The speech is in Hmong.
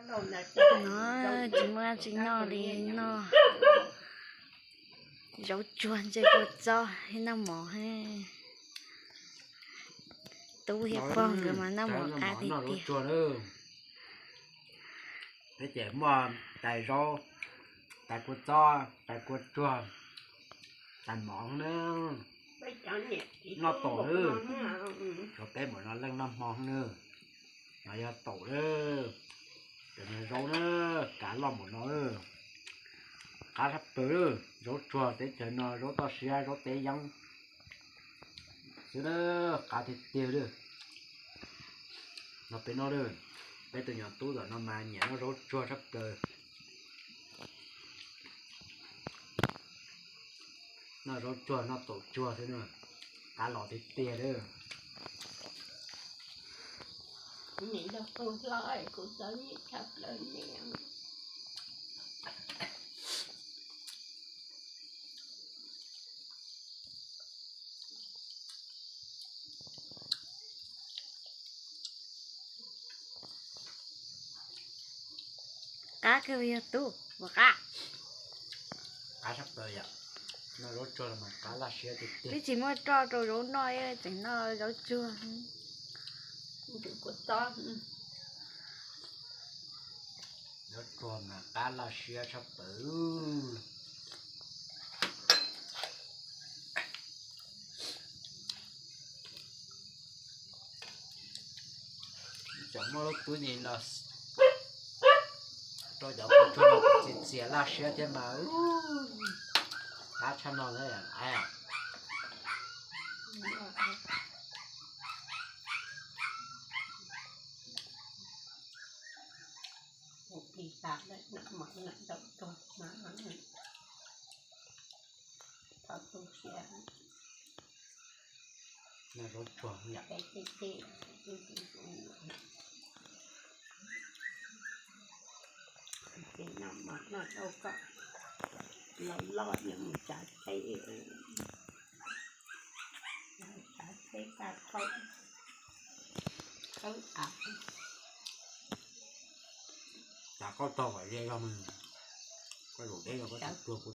No tsis muaj dab tsi noj li, noj zaub tsuag ntse kua txob thiab noj mov. Tub thiab pog nkawd mas noj mov qab tiag tiag. Peb ces muaj tais zaub, tais kua txob, tais kua tsuag, tais mov na. Noj taum lawm, tshuav peb npaum no leej noj hmo na. No yog taum lawm, cov zaub na, kav loj npaum no, qab tshaj plaws. Zaub tsuag teb chaws no, zaub toj siab, zaub teb yeeb xwb na, qab tiag tiag li. No peb noj, peb tus nyuam tub tom no mas nyiam noj zaub tsuag tshaj plaws. Noj zaub tsuag noj taum tsuag xwb na, qab los tiag tiag li. Qab kawg yog tub, ua qab. Qab tshaj plaws yom. Noj zaub tsuag los mas qab laj siab tiag tiag. Twb tsis muaj roj rau zaub noj, tseem noj zaub tsuag. Zaub tsuag mas qab laj siab tshaj plaws. Cov muaj lub tub ni los rau cov kua tsuag no txias txias laj siab thiab mas, qab tshaj no na. Noj zaub tsuag yom. Ces noj mov noj zaub kom loj loj yuav mus tsav tsheb, tsav tsheb kaj khawb, khawb av. Tsav koj tog kom ze zog mus, koj zaum deb no koj tsav tsuag kuv